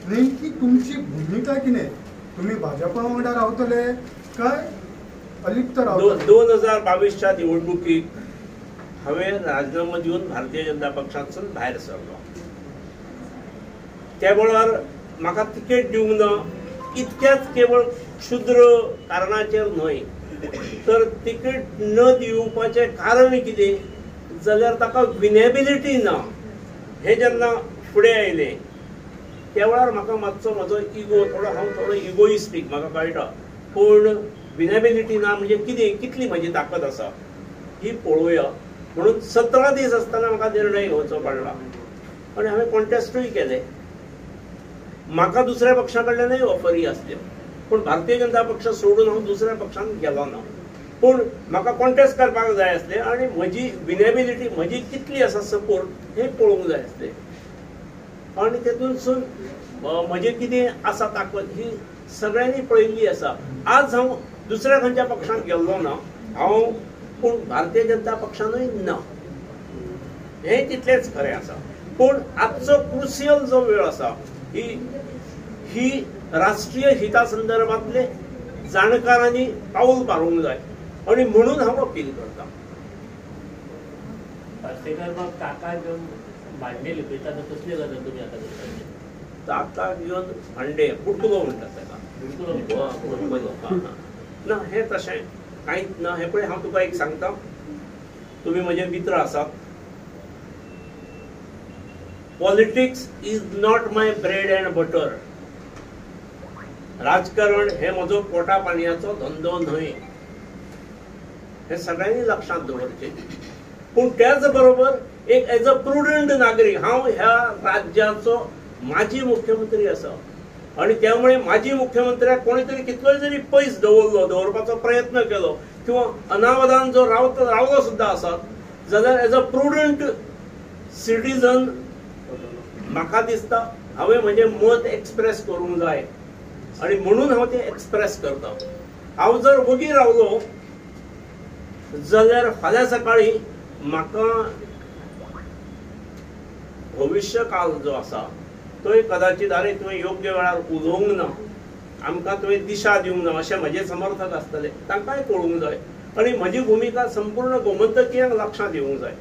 नेमकी तुमची भुमिका कितें? तुमी भाजपा वांगडा रावतले काय अलिप्त रावतले? 2022च्या निवडणुकीक हांवें राजीनामो दिवन भारतीय जनता पक्षांतसून भायर सरलो. त्या वेळार म्हाका तिकेट दिवंक ना इतक्याच केवळ क्षुद्र कारणाचेर न्हय, तर तिकेट न दिवपाचें कारण कितें जाल्यार ताका विनेबिलिटी ना हें जेन्ना फुडें आयलें त्या वेळार म्हाका मातसो म्हजो इगो थोडो, हांव थोडो इगोइस्टीक म्हाका कळटा, पूण विनेबिलिटी ना म्हणजे कितें, कितली म्हजी ताकद आसा ही पळोवया म्हणून 17 दीस आसतना म्हाका निर्णय घेवचो पडला आनी हांवें कॉन्टेस्टूय केलें. म्हाका दुसऱ्या पक्षा कडल्यानय ऑफरी आसल्यो, पूण भारतीय जनता पक्ष सोडून हांव दुसऱ्या पक्षान गेलो ना. पूण म्हाका कॉन्टेस्ट करपाक जाय आसलें आनी म्हजी विनेबिलिटी म्हजी कितली आसा सपोर्ट हें पळोवंक जाय आसलें आनी तेतूनसून म्हजें कितें आसा ताकद ही सगळ्यांनी पळयल्ली आसा. आज हांव दुसऱ्या खंयच्या पक्षांत गेल्लो ना हांव, पूण भारतीय जनता पक्षानूय ना, हें तितलेंच खरें आसा. पूण आजचो क्रुशियल जो वेळ आसा ही ही राष्ट्रीय हिता संदर्भातले जाणकारांनी पावल मारूंक जाय आनी म्हणून हांव अपील करता. पार्सेकर बाब, काका घेवन भांडे लिपयता कसले गजाल तुमी आतां करता? ताका घेवन भांडे बुडकुलो म्हणटात ताका, बुडकुलो ना हें तशें कांयच ना. हें पळय हांव तुका एक सांगता, तुमी म्हजे मित्र आसात. Politics is not my bread and butter. राजकारण हे म्हजो पोटा पाणयाचो धंदो न्हय हें सगळ्यांनी लक्षांत दवरचें. पूण त्याच बरोबर एक एज अ प्रुडंट नागरीक हांव ह्या राज्याचो माजी मुख्यमंत्री आसा आनी त्यामुळे माजी मुख्यमंत्र्याक कोणी तरी कितलोय जरी पयस दवरलो, दवरपाचो प्रयत्न केलो किंवा अनावधान जो रावलो सुद्दां आसत जाल्यार एज अ प्रुडंट सिटीजन म्हाका दिसता हांवें म्हजें मत एक्सप्रेस करूंक जाय आनी म्हणून हांव तें एक्सप्रेस करता. हांव जर वगी रावलो जाल्यार फाल्यां सकाळीं म्हाका भविश्य काल जो आसा तोय कदाचित अरे तुवें योग्य वेळार उलोवंक ना, आमकां तुवें दिशा दिवंक ना अशें म्हजे समर्थक आसतले तांकांय कळूंक जाय आनी म्हजी भुमिका संपूर्ण गोमंतकीयांक लक्षांत येवंक जाय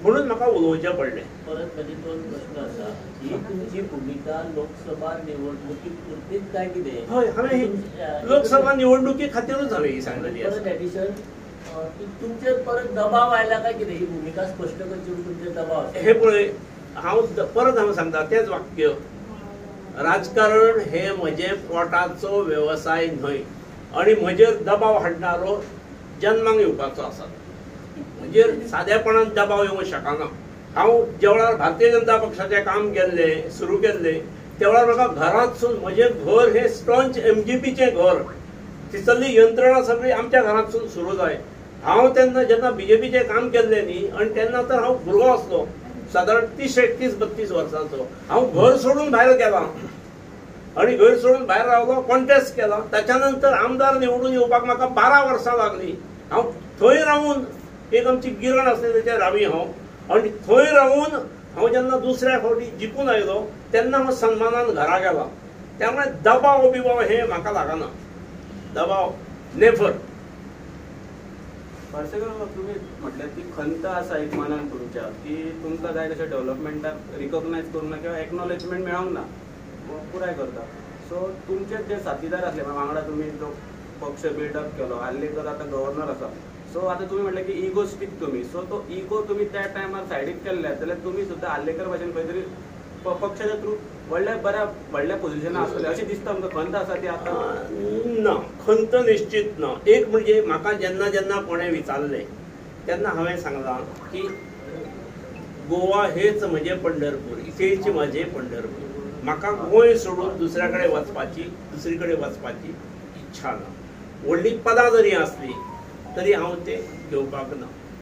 म्हणून म्हाका उलोवचें पडलें. परत म्हजे दोन प्रश्न आसा, ही तुमची भुमिका लोकसभा निवडणुकी पुरतीच काय कितें? हय, हांवें लोकसभा निवडणुकी खातीरूच हांवें ही सांगलेली. परत एडिशन तुमचेर परत दबाव आयला काय कितें? ही भुमिका स्पश्ट करची तुमचेर दबाव? हे पळय हांव परत हांव सांगता तेच वाक्य, राजकारण हे म्हजे पोटाचो वेवसाय न्हय आनी म्हजेर दबाव हाडणारो जन्माक येवपाचो आसा. म्हजेर सादेपणान दबाव येवंक शकना. हांव ज्या वेळार भारतीय जनता पक्षाचें काम केल्लें सुरू केल्लें त्या वेळार म्हाका घरांतसून, म्हजें घर हें स्टॉन्च MGPचें घर, थंयसरली यंत्रणा सगळी आमच्या घरांतसून सुरू जाय. हांव तेन्ना जेन्ना BJPचें काम केल्लें न्ही आनी तेन्ना तर हांव भुरगो आसलो, सादारण 30, 31, 32 वर्सांचो. हांव घर सोडून भायर गेला आनी घर सोडून भायर रावलो, कॉन्टेस्ट केला. ताच्या नंतर आमदार निवडून येवपाक म्हाका 12 वर्सां लागलीं. हांव थंय रावून, एक आमची गिरण आसली तेचेर रावी हांव आनी थंय रावून हांव जेन्ना दुसऱ्या फावटी जिखून आयलो तेन्ना हांव सन्मानान घरा गेला. त्यामुळे दबाव बिबाव हे म्हाका लागना, दबाव नेफर. पार्सेकर, तुमी म्हटल्यार ती खंत आसा एक मनान तुमच्या की तुमकां जाय तशें डेव्हलपमेंटाक रिकॉग्नायज करूंक ना किंवा एक्नॉलेजमेंट मेळोंक ना, पुराय करता. सो तुमचे जे साथीदार आसले वांगडा तुमी जो पक्ष बिल्डअप केलो, आर्लेकर आतां गव्हर्नर आसा, सो आतां तुमी म्हटलें की इगो स्टीक तुमी, सो तो इगो तुमी त्या टायमार सायडीक केल्ले जाल्यार तुमी सुद्दां आर्लेकर भाशेन खंय तरी पक्षाच्या थ्रू व्हडल्या बऱ्या व्हडल्या पोजिशनार आसतले अशें दिसता आमकां. खंत आसा ती आतां? ना, खंत निश्चित ना. एक म्हणजे म्हाका जेन्ना जेन्ना कोणें विचारलें तेन्ना हांवें सांगलां की गोवा हेच म्हजें पंढरपूर, इथेच म्हजें पंढरपूर. म्हाका गोंय सोडून दुसऱ्या कडेन वचपाची, दुसरी कडेन वचपाची इच्छा ना. व्हडली पदां जरी आसली तरी हांव तें घेवपाक ना.